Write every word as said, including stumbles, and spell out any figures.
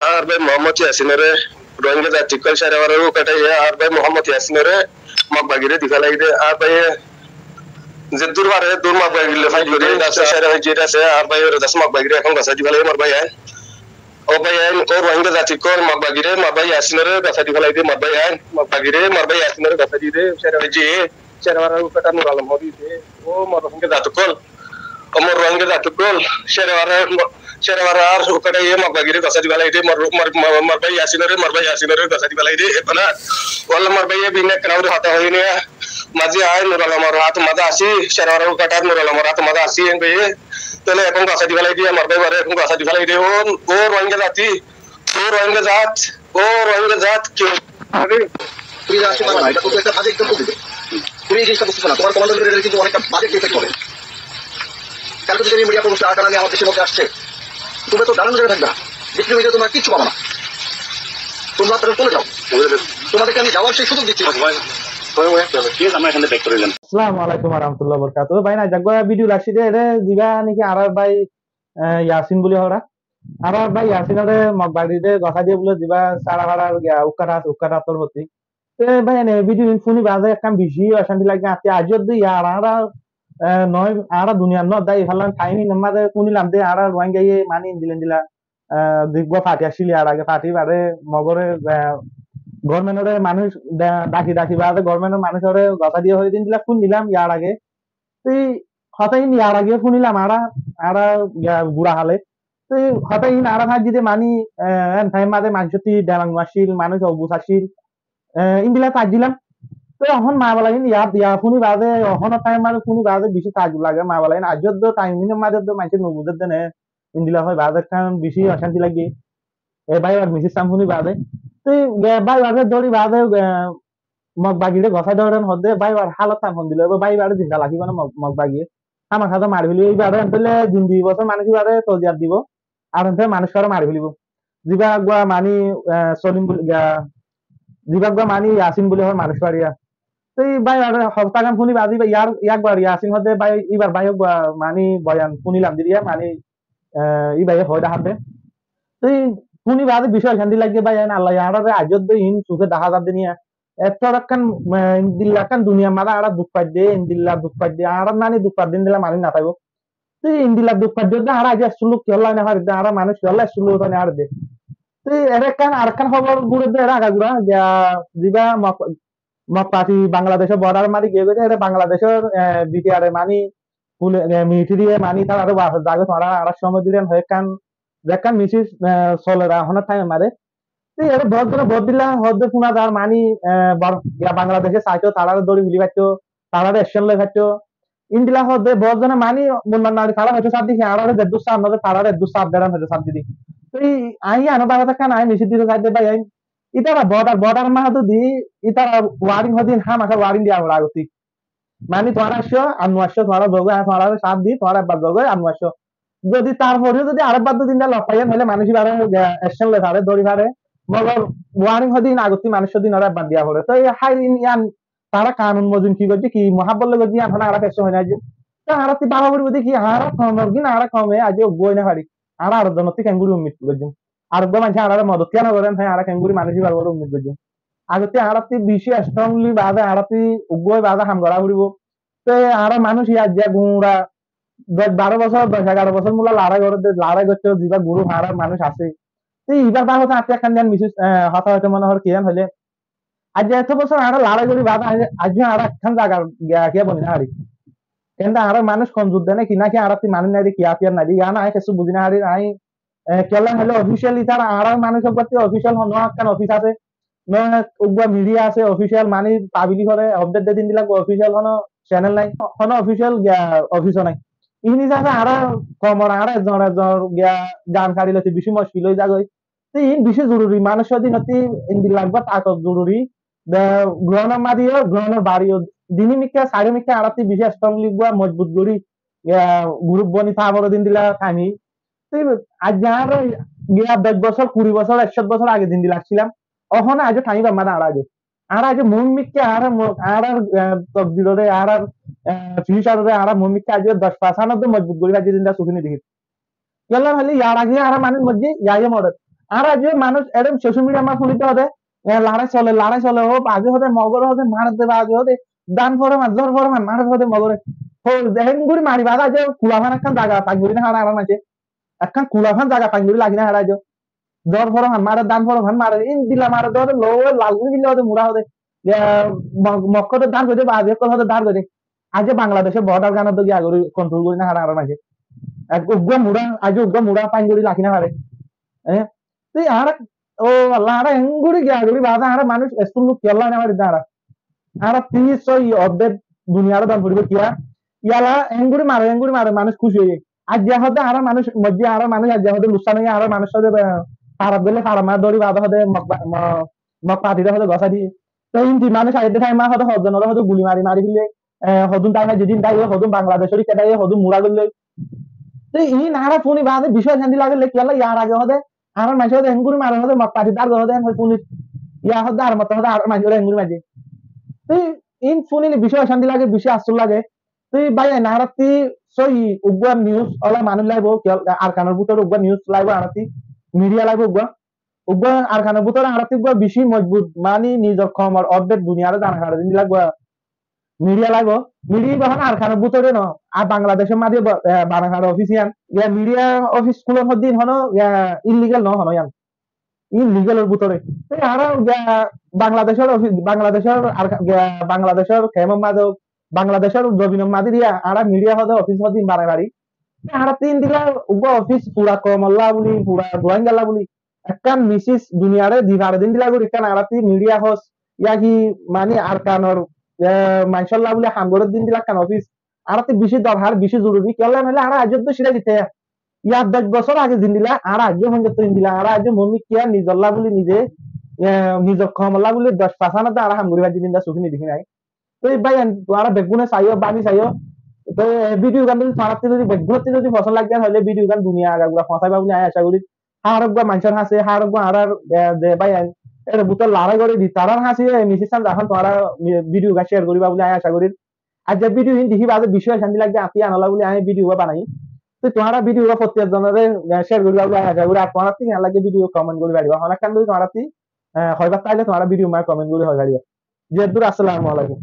Añár bái Muhammod Yasinore Rohingya zat ókkol cere bara ukkata ye añár bái Muhammod Yasinore Mog bagire di félai de. Añár báiye zeddúr fare dúr Mog bagire fai gori dase cere hoijje dase añár báiye dase Mog bagire ehón gosai di félai de mor bái ain. Ó bái ain, ó Rohingya zat ókkol Mog bagire, mor bái Yasinore gosai di félai de mor bái ain. Mog bagire, mor bái Yasinore gosai di de cere hoijje. Cere bara ukkata Nur Alom hori de. Ó mor Rohingya zat ókkol. Ó mor Rohingya zat ókkol. Cere bara, cere bara ar ukkata ye Mog bagire gosai di félai de. Mor, mor, mor, mor bái Yasinore, mor bái Yasinore gosai di félai de. Ehón ar walla mor bái ye bine ekkan gori hotá hoi niya. Maze ain Nur Alomor hát maze asi, cere bara ukkata Nur Alomor hát maze asi, en bái ye. Tóile ehón gosai di félai de, mor bái bare ehón gosai di félai de. Ó, ó Rohingya zati, ó Rohingya zat, ó Rohingya zat, ki? আরে, তুমি যা আসতে পারো না, এটা কিন্তু একটা বাজে এক্সাম্পল দিবে। তুমি এই জিনিসটা বুঝতেছো না, তোমার কমান্ডার লেভেলে কিন্তু অনেকটা বাজে এফেক্ট হবে। কালকে যদি আমি মিডিয়া পোস্ট আকার আমি আমার দেশের মধ্যে আসছে, তোমরা তো দাঁড়ানো জায়গা থাকবে না, বিক্রি হয়ে যাবে, তোমরা কিচ্ছু পাবা না। তোমরা আপনারা চলে যাও, তোমাদেরকে আমি যাওয়ার সেই সুযোগ দিচ্ছি না। ঠিক আছে, আমরা এখানে ব্যাক করে নিলাম। Assalamu alaikum warahmatullahi wabarakatuh. Bái, na, jaggua video lagsi de, ere ziba niki añárar bái, eh, Yasin buli hora. Añárar bái Yasinore Mog bagire gosai diye buli ziba sara farar giya ukkata, ukkata tor hoti. Te bái, ene video in funi baade ekkán beci ocanti lage. Ati aijjó de yar añára, eh, noi, añára duniyar no dai fallan time in maze funilam de añára Rohingya ye mani endilla endilla, eh, ziggua party accíl yar age party bare Mogore, eh, government ore manúc da-, daki daki baade government or manúc ore gosai diye hoi de endilla funilam yar age. Te hotá in yar age funilam añára, añára, ya, gura hale. Te hotá in añára fajji de mani, eh, en time maze manúc ti delang accíl, manúc obus accíl. Eh, endilla fajjilam. Te ehón mamala in ya, ya funi baade, ehón time maze funi baade beci taajjub lage mamala in. Aijjó de time in maze de manúc no buze de ne. Endilla hoi baade ekkán beci ocanti lage. E bái bar misis san funi baade. Te, eh, bái bare dóri baade, eh, Mog bagire gosai doren hodde bái bar halot tan hondilla óibo, bái bare zinda lagibo na Mog, Mog bagire. Hámaha to mari felibo, ibare ente óile din di bosór manúc ibare toziyat dibo, ar ente manúc ibare mari felibo. Ziba gua mani, eh, Solim buli, ya, ziba gua mani Yasin buli hor manúc ibare ya. Te bái bare hotá gan funi baade iba yar, yar gua Yasin hodde bái, ibar bái gua mani boyan funilam diriya mani, eh, iba ye hoi dahar de. Te funi baade beci ocanti lage bái, en Allah ye añára aijjó de in suke dahá za de niya. Etó ekkán, eh, endilla ekkán duniyar maze añára duk fai de, endilla duk fai de, añára nani duk fai de, endilla manúc no táibo. Te endilla duk fai de, añára aijjó ek suluk kiyólla no fari de, añára manúc kiyólla ek suluk no fari de. Te ere ekkán, ar ekkán hóbor gure de, ere agagura, ya, ziba Mog, Mog party Bangladecor border maze giye goi de, ere Bangladecor, eh, B T R e mani, pule-, eh, military e mani, tarare wafes zagoi, tuáñra añárar somoi dilen hoi ekkán, ekkán misil, eh, soler ehón time maze. Te ere bout zone bout dilla hodde funa zar mani, eh, bar-, ya Bangladece saito tarare dóri feli faitto, tarare action loi faitto. Endilla hodde bout zone mani munna nari tara hoito sar di, añára zeddúr sar no de, tarare eddúr sar deran hoito sar di. Te añí ano bála takkan añí message dito sar de bái, añí itara border, border ma hodde di, itara warning hodde hámaha warning diya fore agotti. Mani tuáñra aiccó, ar no aiccó, tuáñra zogoi, tuáñra sar di, tuáñra ebbar zogoi, ar no aiccó. Zodi tarfore zodi arekbar dui din lok faiyan, hoile manúc ibare, eh, action loi fare, dóri fare. Mogor warning hodin agotti manúc hodin ore ebbar diya fore. To ei hair in iyan tara kanun mozin ki goijje, ki muhabbot loi goijje, iyan hone añára fes hoi nai je. To añárattú baba foribo de ki, añára komor gin, añára kome aijjó uggwá ói no fari. Añára ar zonottú kengori ummid goijjum. Ar uggwá manúce añárare modot kiya no goren, te añára kengori manúc ibar uore ummid goijjum. Agottú añárattú beci strongly baade añárattú uggwá baade ham gora foribo. Te añárar manúc iyá aijja gura doc baro bosór, doc egaro bosór mula lorai gorer de, lorai gorer de ziba group añárar manúc asé. Te ibar babote añáttu ekkán diyan message, eh, hotá hoito mone hoór kiyan hoile, aijja eto bosór añára lorai gori baade aijja, aijja añára ekkán zagar giya kiya boni no fari. Kiyólla añárar manúc komzur de naki, naki añárattú manúc nai de, kiya fiyar nai de, iyan añí kessú buzi no fari, añí, eh, kiyólla hoile official itara añárar manúc uggwá official hono ekkán office asé, no, uggwá media asé, official mani public ore update de din dila, uggwá official hono channel nai, hono official giya office o nai. Ini sasa añára komor añára ekzon ekzon giya gan kari loite beci muckil oi zagoi. Te in beci zoruri, manúc hodin ottú in dila uggwá takot zoruri. De ground or maze o, ground or bari o, dini mikká, sairo mikká añárattú beci strongly uggwá mozbut gori, giya group boni power o din dila thaimi. Te aijja añára giya doc bosór, kuri bosór, ekcó bosór age din dila accílam. Ehón aijja thaimi bamma de añára aijja. Añára aijja muúmikká añára mu-, añárar, eh, tokdir ore, añárar, eh, future ore añára muúmikká aijja doc percent ot de mozbut gori faijji din da sukini dekí. Kiyólla hoile yar age añára manúc moijje, yar age more. Añára aijjó manúic eçé social media mazé fúnide hoóde, e, larái sole, larái sole, ó bazi hoóde, Mogore hoóde, marer de bazi hoóde, dan foroman, zor foroman, marer hoóde Mogore. Ó, engori mari baade aijjó kulafán ekkán zaga fain gori no háre añárar maincé. Ekkán kulafán zaga fain gori lagi no háre aijjó. Zor foroman marer, dan foroman marer, endilla marer de hoóde, lou lal gori félaiye hoóde, mura hoóde. Ya, Mo-, Mog hoóde dar goide, bazi ókkol hoóde dar goide. Aijjó Bangladecor border ganot giya gori control gori no háre añárar maincé. Ek uggwá mura, aijjó uggwá mura fain gori lagi no háre. E? Te añára, ó Allah, añára engori giya gori baade añára manúic estúr luk kiyólla no mari de añára. Añárattú sóiyi update duniyare don foribo kiyá? Yala engori mare, engori mare, manúic kúci óiye. Aijja hoóde añárar manúic moijjé, añárar manúic aijja hoóde luksan óiye, añárar manúic hoóde, e, farat goille farat mazé dóri baade hoóde Mog ba-, Mo-, Mog Party re hoóde gosái diye. Te indi manúic aiyé de thaim hoóde hodún ore hoóde guli mari mari félaiye, e, hodún thaim aijja din thaim hodún Bangladecor ikká thaim hodún mura goille. Te iín añára fúni baade beci ocanti lage, kiyólla yar age hoóde añárar maincé hoóde engori mare hoóde Mog Party dar goide hoóde en hoi fúni. Ya hoóde ar moto hoóde añárar maincé hoóde engori maijje. Te iín fúnile beci ocanti lage, beci afsús lage. Te bái, añárattú sóiyi uggwá news ola manúic laibo, kiyólla Arkanor bútore uggwá news laibo añárattú, media laibo uggwá. Uggwá Arkanor bútore añárattú uggwá beci mozbut, mani nizor koumor update duniyare zana fare dendilla uggwá media laibo. Media iba hono Arkanor bútore no, ar Bangladecor mazé ba-, e, banai fare office iyan. Ya media office kúlon hoddin hono, ya illegal no hono iyan. Iín legal or bútore. Te añára, ya, Bangladecor office, Bangladecor ar, ya, Bangladecor kemor mazé, Bangladecor zobinor mazé diya añára media hoóde office hoddin banai fari. Te añárattú endilla uggwá office fura koumolla buli, fura Ruáingalla buli ekkán message duniyare di fare dendilla gori ekkán añárattú media house, ya ki mani Arkanor, e, maincólla buli ham gore dendilla ekkán office añárattú beci dorhar, beci zoruri. Kiyólla hoile añára aijjó de sira dite ya, ya doc bosór age zendilla, añára aijjó foijjonto endilla, añára aijjó mumkin kiya nizolla buli nize, e, nizor koumolla buli doc fañs anor de añára ham gori faijji de endilla sukí no dekí nai. Te bái, en tuáñra beggúne saiyó, báfi saiyó. Te e video gán zodi tuáñrattú zodi beggúnottú zodi fosón lage hoile video gán duniya agagura foñsaiba buli añí aca gorí. Har uggwá maincór hañsé, har uggwá añárar, e, de bái, en, er bútore larái gorí de, tarar hañsé e message gán zehón tuáñra, e, video gán share goríba buli añí aca gorí. Aijja video iín dekí baade beci ocanti lage, añí yíanolla buli añí video gán banai. Te tuáñra video gán fottí ekzonore, e, share goríba buli añí aca gorí. Ar tuáñrattú kiyán lage video comment gorí fariba. Hono ekkán zodi tuáñrattú, e, hoibar táile tuáñra video mazé comment gorí hoi fariba. Ze dur, assalamu alaikum.